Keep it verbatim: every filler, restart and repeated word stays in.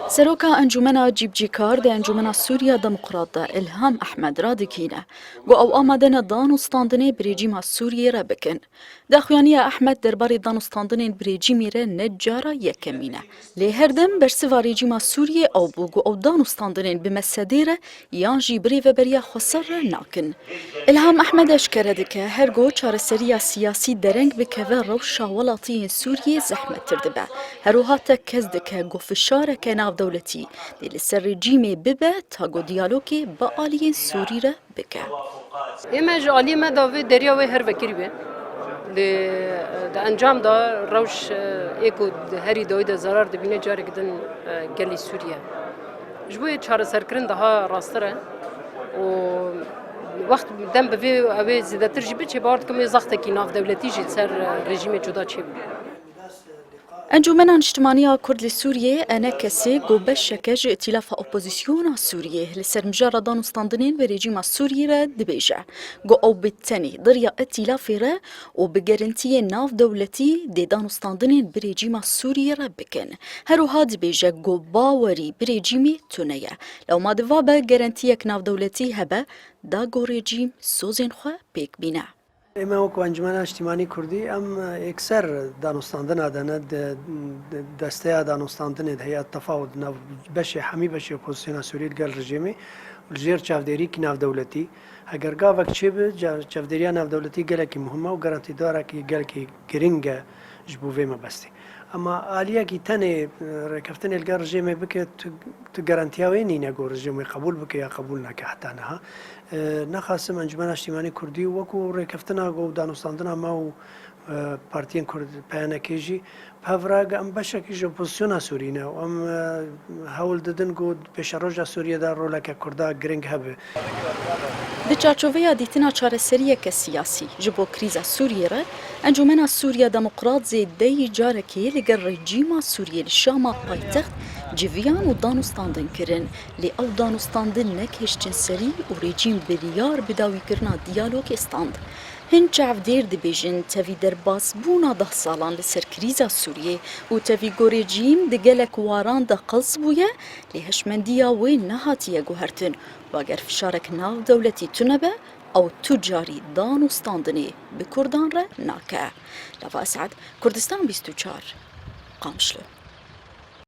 Seroka Encûmena Cîbicîkar di Encûmena Sûriya Demokrat de Îlham Ehmed radikîne, ku ew amade ne dan û standinê bi rejîma Sûriyê re bikin. Daxuyaniya Ehmed derbarê dan û standinên bi rejîmê re ne cara yekemîn e. Lê her dem bersiva rejîma Sûriyê ew bû ku ew dan û standinên bi mesedê re yan jî bi rêveberiya xweser re nakin. Îlham Ehmed eşkere dike, her ku çareseriya siyasî dereng bikeve, rewşa welatiyên Sûriyê zehmettir dibe. Her wiha tekez dike ku fişareke navdewletî dê li ser rejîmê bibe, ta ku diyalogê bi aliyên Sûrî re bike. Ême ji aliyê me de vê deriya wê her vekirî be. Lê, e, di encam de rewş, e, ê ku di herî dawî de zerar dibîne, carek din, e, gelê Sûriye. Ji bo yê çareserkirin daha rastir e û wext dem bi vê ew ê zêdetir jî biçe, bawer dikim wê zextekî navdewletî jî li ser, e, rejîmê cuda çêbû. Encûmena Niştimanî ya Kurd li Sûriyê, E N K'ê, ku beşeke ji îtîlafa opozisyona Sûriyê li ser mijara dan û standinên bi rejîma Sûriyê re dibêje, ku ew bi tenê di riya îtîlafê re û bi gerentiyên navdewletî dê dan û standinên bi rejîma Sûriyê re bikin. Her wiha dibêje ku bawerî bi rejîmê tune ye. Lewma diva be gerentiyek navdewletî hebe, da ku rejîm sozên xwe pêk bîne. ئێمە وەکو ئەنجومەن نیشتیمانی کوردی ئەم یەکسەر دانوستاندنا دەنە د-، د-، دەستەیە دانوستاندنێ هەیە تەفاوت ناو بەشێ هەمی بەشێ ئۆپۆزیسیۆنا سووری لەگەڵ ڕژێمێ و لەژێر چاودێریکی ناودەولەتی. ئەگەر گاوەک چێ بێ، جا-، چاودێریە ناودەولەتی گەلێکی مهمە و گەرانتیدارێکی گەلێکی گرنگە ji bo vê mebestê. Ama aliyekî tenê, e, rêkeftinê li gel rejêmê bike, tu, tu garantiya wê nîne ku rejêmê qebûl bike ya qebûl nake heta niha. E, nexasim Encûmena Niştîmanî Kurdî wekû rêkeftina ku danûstandina me û, e, partiyên Kurd P Y N K jî bi hev re em beşekî ji opozisyona Sûrî ne û em, e, hewl didin ku di pêşeroja Sûriyê de roleke Kurda giring hebe. Di çarçoveya dîtina çareseriyeke siyasî ji bo krîza Sûriyê re, Encûmena Sûriya Demokrat zêdeyî carekê li gel rejîma Sûriyê li Şama paytext civiyan û danûstandin kirin, lê ew danûstandin ne gihiştin serî û rejîm biryar bi dawîkirina diyalogê stand. Hin çavdêr dibêjin, tevî derbasbûna deh salan li ser krîza Sûriyê û tevî ku rejîm di gelek waran de qels bûye, lê hişmendiya wê nehatiye guhertin û eger fişarek navdewletî tune be, ew tu carî danûstandinê bi Kurdan re nake. Lava Esad, Kurdistan bîst û çar, Qamişlo.